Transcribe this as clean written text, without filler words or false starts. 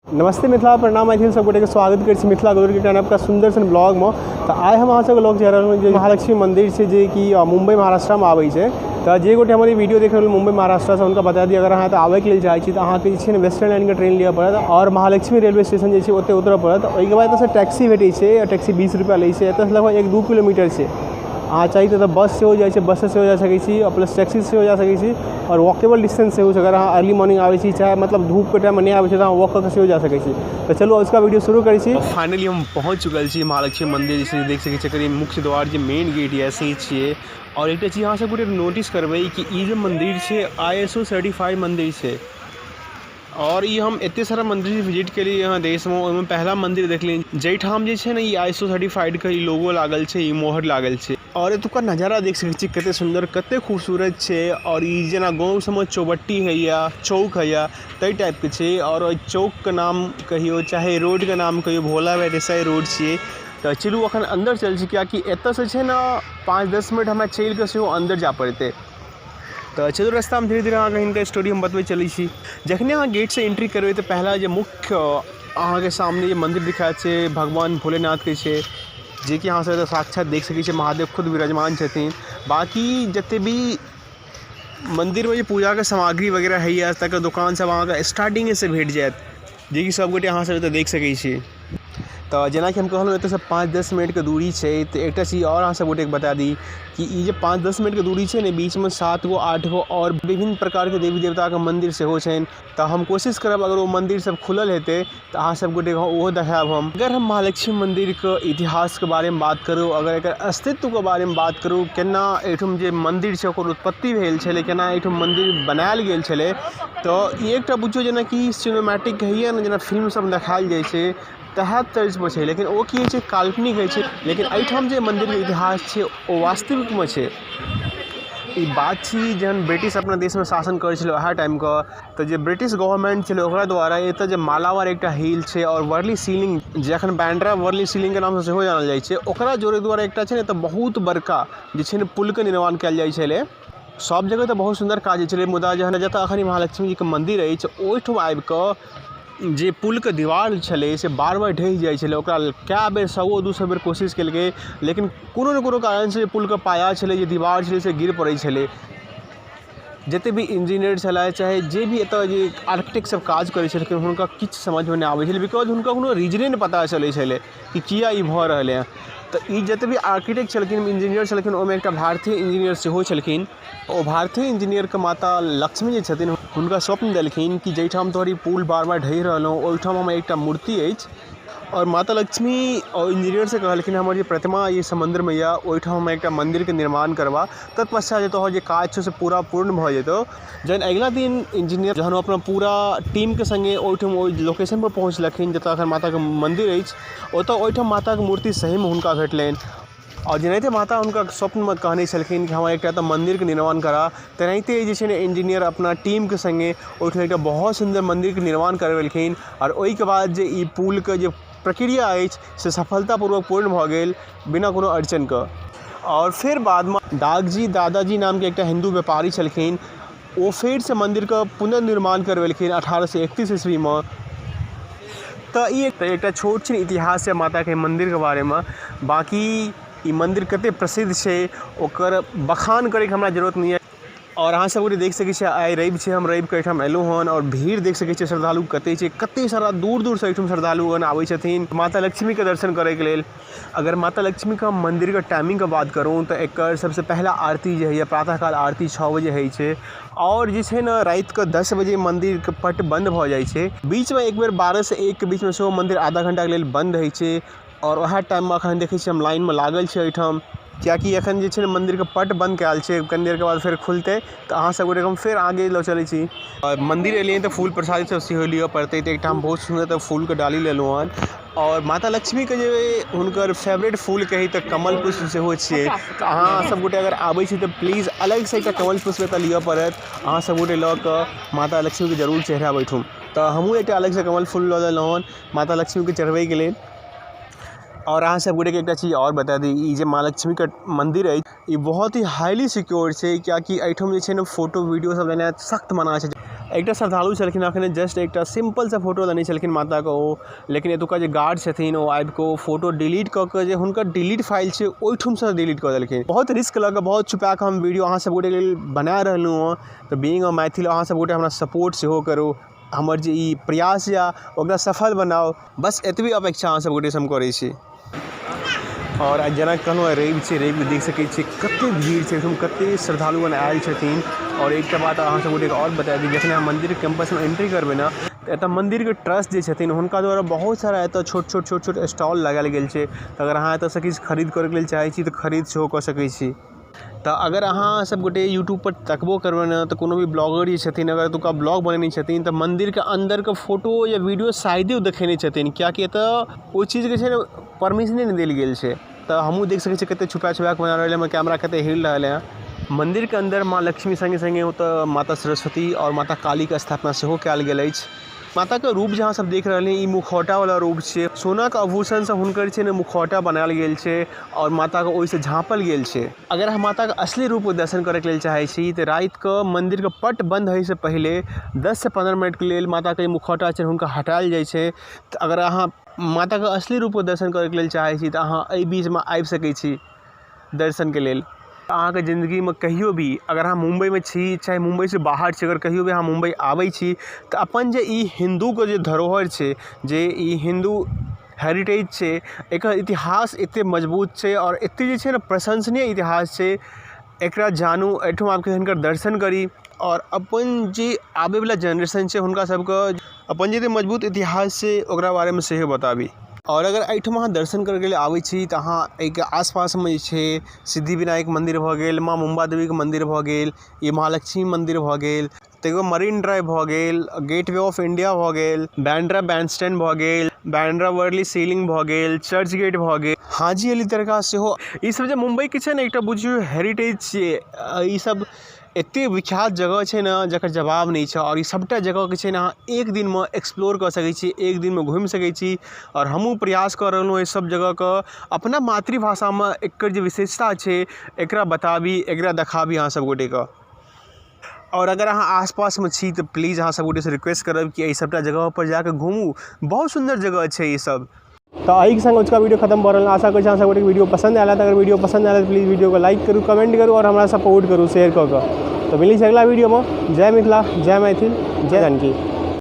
नमस्ते मिथिला, प्रणाम मैथिल सब गोटे के स्वागत करै छी मिथिला गौर के एकटा नवका सुंदर सन ब्लॉग में। तऽ आइ हम अहाँ सबके लग जा रहल जे महालक्ष्मी मंदिर छै जे कि मुंबई महाराष्ट्र में आबै छै। तऽ जे गोटे हमर ई वीडियो देख रहल मुंबई महाराष्ट्र से हुनका बता दी, अगर अहाँ एतऽ आबैके लेल चाहै छी तऽ अहाँके जे छै ने वेस्टर्न लाइनके ट्रेन लिअ पड़त आओर महालक्ष्मी रेलवे स्टेशन जे छै ओतऽ उतरऽ पड़त। ओहिके बाद एतऽसँ टैक्सी भेटै छै, टैक्सी 20 रुपैआ लै छै। एतऽसँ लगभग 1-2 किलोमीटर छै। अहाँ चाही तऽ बस सेहो जाइ छै, बससँ सेहो जा सकै छी आओर प्लस टैक्सीसँ सेहो जा सकै छी आओर वॉकेबल डिस्टेंस सेहो छै। अगर अहाँ अर्ली मॉर्निंग आबै छी चाहे मतलब धूपके टाइममे नहि आबै छी तऽ अहाँ वॉक कऽ कऽ सेहो जा सकै छी। तऽ चलू अजुका वीडियो शुरू करै छी। फाइनली हम पहुँच चुकल छी महालक्ष्मी मन्दिर। जे देख सकै छी एकर ई मुख्य द्वार जे मेन गेट यऽ से छियै। आओर एकटा चीज अहाँ सब गोटे नोटिस करबै कि ई जे मन्दिर छै ISO certified मन्दिर छै। आओर ई हम एते सारा मन्दिर विजिट केलियै हँ देशमे, ओहिमे पहिला मन्दिर देखलियै जाहिठाम जे छै ने ई ISO certified के ई लोगो लागल छै, ई मोहर लागल छै। आओर एतुका नजारा देख सकै छी कते सुन्दर कते खूबसूरत छै। आओर ई जेना गाँव सबमे चौबट्टी होइए, चौक होइए, ताहि टाइपके छै। आओर ओहि चौकके नाम कहियौ चाहे रोडके नाम कहियौ, भोला भाई देसाई रोड छियै। तऽ चलू अखन अन्दर चलै छी, किएकि एतऽसँ छै ने 5-10 मिनट हमरा चलिकऽ सेहो अन्दर जाय पड़तै। तऽ चलू रस्तामे धीरे धीरे अहाँके हिनकर स्टोरी हम बतबै चलै छी। जखने अहाँ गेटसँ एंट्री करबै तऽ पहिला जे मुख्य अहाँके सामने जे मन्दिर दिखाइत छै भगवान भोलेनाथके छै, जेकि अहाँ सब एतऽ साक्षात देख सकै छियै महादेव खुद विराजमान छथिन। बाँकी जते भी मन्दिरमे जे पूजाके सामग्री वगैरह होइए तकर दोकान सब अहाँके स्टार्टिंगेसँ भेट जायत, जेकि सबगोटे अहाँ सब एतऽ देख सकै छी। तऽ जेनाकि हम कहलहुँ एतऽसँ 5-10 मिनटके दूरी छै। तऽ एकटा चीज आओर अहाँ सब गोटेके बता दी कि ई जे 5-10 मिनटके दूरी छै ने, बीचमे 7 गो 8 गो आओर विभिन्न प्रकारके देवी देवताके मन्दिर सेहो छनि। तऽ हम कोशिश करब अगर ओ मन्दिर सब खुलल हेतै तऽ अहाँ सब गोटेके ओहो देखायब हम। अगर हम महालक्ष्मी मन्दिरके इतिहासके बारेमे बात करू, अगर एकर अस्तित्वके बारेमे बात करू, केना एहिठाम जे मन्दिर छै ओकर उत्पत्ति भेल छलै, केना एहिठाम मन्दिर बनायल गेल छलै, तऽ ई एकटा बुझियौ जेनाकि सिनेमैटिक होइए ने, जेना फिल्म सबमे देखायल जाइ छै तहए तर्जपर छै। लेकिन ओ की होइ छै, काल्पनिक होइ छै। लेकिन एहिठाम जे मन्दिरके इतिहास छै ओ वास्तविकमे छै। ई बात छी जहन ब्रिटिश अपना देशमे शासन करै छलै ओएह टाइमके, तऽ जे ब्रिटिश गवर्नमेंट छलै ओकरा द्वारा एतऽ जे मालाबार एकटा हिल छै आओर वर्ली सीलिंग, जे अखन बैंड्रा वर्ली सीलिंगके नामसँ सेहो जानल जाइ छै, ओकरा जोड़ै दुआरे एकटा छै ने एतऽ बहुत बड़का जे छै ने पुलके निर्माण कयल जाइ छलै। सब जगह तऽ बहुत सुन्दर काज होइ छलै, मुदा जहन जतऽ अखन ई महालक्ष्मी जीके मन्दिर अछि ओहिठाम आबिकऽ जे पुलके दीवार छलै से बार बार ढहि जाइ छलै। ओकरा कए बेर 100-200 बेर कोशिश केलकै, लेकिन कोनो ने कोनो कारणसँ जे पुलके पाया छलै, जे दीवार छलै, से गिर पड़ै छलै। जते भी इंजीनियर छलै चाहे जे भी एतऽ जे आर्किटेक्ट सब काज करै छलखिन, हुनका किछु समझमे नहि आबै छलै, because हुनका कोनो रीजने नहि पता चलै छलै कि किया ई भऽ रहलै हँ। तऽ ई जते भी आर्किटेक्ट छलखिन, इंजीनियर छलखिन, ओहिमे एकटा भारतीय इंजीनियर सेहो छलखिन। ओ भारतीय इंजीनियरके माता लक्ष्मी जे छथिन हुनका स्वप्न देलखिन कि जाहिठाम तोहर ई पुल बार बार ढहि रहल हँ ओहिठाम हमर एकटा मूर्ति अछि। आओर माता लक्ष्मी आओर इंजीनियरसँ कहलखिन हमर जे प्रतिमा ई समुद्रमे यऽ ओहिठाम हम एकटा मन्दिरके निर्माण करबा, तत्पश्चात जे तोहर जे काज छौ से पूरा पूर्ण भऽ जेतौ। जहन अगिला दिन इंजीनियर जहन ओ अपना पूरा टीमके सङ्गे ओहिठाम ओहि लोकेशनपर पहुँचलखिन जतऽ एखन माताके मन्दिर अछि, ओतऽ ओहिठाम माताके मूर्ति सहीमे हुनका भेटलनि। आओर जेनाहिते माता हुनका स्वप्नमे कहने छलखिन कि हमर एकटा एतऽ मन्दिरके निर्माण करा, तेनाहिते जे छै ने इंजीनियर अपना टीमके सङ्गे ओहिठाम एकटा बहुत सुन्दर मन्दिरके निर्माण करबेलखिन। आओर ओहिके बाद जे ई पुलके जे प्रक्रिया अछि से सफलतापूर्वक पूर्ण भऽ गेल बिना कोनो अड़चनके। आओर फेर बादमे दागजी दादाजी नामके एकटा हिन्दू व्यापारी छलखिन, ओ फेरसँ मन्दिरके पुनर्निर्माण करबेलखिन 1831 ईस्वीमे। तऽ ई एकटा छोट छिन इतिहास यऽ माताके मन्दिरके बारेमे। बाँकी ई मन्दिर कतेक प्रसिद्ध छै ओकर बखान करैके हमरा जरूरत नहि यऽ। आओर अहाँ सब गोटे देख सकै छियै आइ रवि छै, हम रविके एहिठाम एलहुँ हन आओर भीड़ देख सकै छियै श्रद्धालु कते छै, कते सारा दूर दूरसँ एहिठाम श्रद्धालुगण आबै छथिन माता लक्ष्मीके दर्शन करैके लेल। अगर माता लक्ष्मीके मन्दिरके टाइमिंगके बात करू तऽ एकर सबसँ पहिला आरती जे होइए प्रातःकाल आरती 6 बजे होइ छै। आओर जे छै ने रातिके 10 बजे मन्दिरके पट बन्द भऽ जाइ छै। बीचमे एक बेर 12 से 1 के बीचमे सेहो मन्दिर आधा घण्टाके लेल बन्द होइ छै। आओर वएह टाइममे एखन देखै छियै हम लाइनमे लागल छी एहिठाम। कियाकि एखन जे छै ने मन्दिरके पट बन्द कयल छै, कनि देरके बाद फेर खुलतै। तऽ अहाँ सब गोटेके हम फेर आगे लऽ चलै छी। आओर मन्दिर एलियै तऽ फूल प्रसादी सब सेहो लिअ पड़तै। तऽ एकटा हम बहुत सुन्दर तऽ फूलके डाली लेलहुँ हन। आओर माता लक्ष्मीके जे हुनकर फेवरेट फूल कही तऽ कमल पुष्प सेहो छियै। तऽ अहाँ सब गोटे अगर आबै छी तऽ प्लीज अलगसँ एकटा कमल पुष्प एतऽ लिअ पड़त। अहाँ सब गोटे लऽ कऽ माता लक्ष्मीके जरूर चढ़ायब एहिठुम। तऽ हमहूँ एकटा अलगसँ कमल फूल लऽ लेलहुँ हन माता लक्ष्मीके चढ़बैके लेल। आओर अहाँ सब गोटेके एकटा चीज आओर बता दी, ई जे माँ लक्ष्मीके मन्दिर अछि ई बहुत ही हाइली सिक्योर छै, कियाकि एहिठाम जे छै ने फोटो वीडियो सब लेनाइ सख्त मना छै। एकटा श्रद्धालु छलखिन, अखने जस्ट एकटा सिंपल सा फोटो लेने छलखिन माताके ओ, लेकिन एतुका जे गार्ड छथिन ओ आबिकऽ ओ फोटो डिलीट कऽ कऽ जे हुनकर डिलीट फाइल छै ओहिठुमसँ डिलीट कऽ देलखिन। बहुत रिस्क लऽ कऽ, बहुत छुपा कऽ हम वीडियो अहाँ सब गोटेके लेल बना रहलहुँ हँ। तऽ बीइंग अ मैथिल अहाँ सब गोटे हमरा सपोर्ट सेहो करू, हमर जे ई प्रयास यऽ ओकरा सफल बनाउ, बस एतबे अपेक्षा अहाँ सब गोटेसँ हम करै छी। आओर आइ जेना कहलहुँ आइ रवि छै, रविके देख सकै छियै कते भीड़ छै एहिठाम, कते श्रद्धालुगण आयल छथिन। आओर एकटा बात अहाँ सब गोटेके आओर बता दी, जखने अहाँ मन्दिरके कैम्पसमे एंट्री करबै ने तऽ एतऽ मन्दिरके ट्रस्ट जे छथिन हुनका द्वारा बहुत सारा एतऽ छोट छोट छोट छोट स्टॉल लगायल गेल छै। तऽ अगर अहाँ एतऽसँ किछु खरीद करैके लेल चाहै छी तऽ खरीद सेहो कऽ सकै छी। तऽ अगर अहाँ सब गोटे यूट्यूबपर तकबो करबै ने तऽ कोनो भी ब्लॉगर जे छथिन अगर एतुका ब्लॉग बनेने छथिन तऽ मन्दिरके अन्दरके फोटो या वीडियो शायदे ओ देखेने छथिन, कियाकि एतऽ ओहि चीजके छै ने परमिशने नहि देल गेल छै। तऽ हमहूँ देख सकै छियै कते छुपा छुपा कऽ बना रहल हमर कैमरा कते हिल रहल हँ। मन्दिरके अन्दर माँ लक्ष्मी सङ्गे सङ्गे ओतऽ माता सरस्वती आओर माता कालीके स्थापना सेहो कयल गेल अछि। माताके रूप जे अहाँ सब देख रहल ई मुखौटावला रूप छै। सोनाके आभूषणसँ हुनकर छै ने मुखौटा बनायल गेल छै आओर माताके ओहिसँ झाँपल गेल छै। अगर अहाँ माताके असली रूपके दर्शन करैके लेल चाहै छी तऽ रातिके मन्दिरके पट बन्द होइसँ पहिले 10 सँ 15 मिनटके लेल माताके जे मुखौटा छै हुनका हटायल जाइ छै। तऽ अगर अहाँ माताके असली रूपके दर्शन करैके लेल चाहै छी तऽ अहाँ एहि बीचमे आबि सकै छी दर्शनके लेल। अहाँके जिन्दगीमे कहियो भी अगर अहाँ मुम्बइमे छी चाहे मुम्बइसँ बाहर छी, अगर कहियो भी अहाँ मुम्बइ आबै छी तऽ अपन जे ई हिन्दूके जे धरोहर छै, जे ई हिन्दू हेरिटेज छै, एकर इतिहास एतेक मजबूत छै आओर एतेक जे छै ने प्रशंसनीय इतिहास छै, एकरा जानू, एहिठाम आबिके हिनकर दर्शन करी आओर अपन जे आबैवला जेनरेशन छै हुनका सबके अपन जे एतेक मजबूत इतिहास छै ओकरा बारेमे सेहो बताबी। आओर अगर एहिठाम अहाँ दर्शन करैके लेल आबै छी तऽ अहाँ एहिके आसपासमे जे छै सिद्धिविनायक मन्दिर भऽ गेल, माँ मुम्बा देवीके मन्दिर भऽ गेल, ई महालक्ष्मी मन्दिर भऽ गेल, ताहिके बाद मरीन ड्राइव भऽ गेल, गेटवे ऑफ इंडिया भऽ गेल, बैंड्रा बैंड स्टैंड भऽ गेल, बैंड्रा वर्ली सीलिंग भऽ गेल, चर्च गेट भऽ गेल, हाजी अली दरगाह सेहो। ईसभ जे मुम्बइके छै ने एकटा बुझियौ हेरिटेज छियै। ईसभ एतेक विख्यात जगह छै ने जकर जवाब नहि छै। आओर ई सभटा जगहके छै ने अहाँ एक दिनमे एक्सप्लोर कऽ सकै छी, एक दिनमे घुमि सकै छी। आओर हमहूँ प्रयास कऽ रहलहुँ एहि सभ जगहके अपना मातृभाषामे एकर जे विशेषता छै एकरा बताबी, एकरा देखाबी अहाँ सभ गोटेके। आओर अगर अहाँ आसपासमे छी तऽ प्लीज अहाँ सभ गोटेसँ रिक्वेस्ट करब कि एहि सभटा जगहपर जाकऽ घुमू, बहुत सुन्दर जगह छै ईसभ। तऽ एहिके संग अजुका वीडियो खत्म भऽ रहल। आशा करै छी अहाँ सब गोटेके वीडियो पसन्द आयल हैत। अगर वीडियो पसन्द आयल तऽ प्लीज वीडियोके लाइक करू, कमेंट करू आओर हमरा सपोर्ट करू शेयर कऽ कऽ। तऽ मिलै छै अगिला वीडियोमे। जय मिथिला, जय मैथिल, जय जानकी।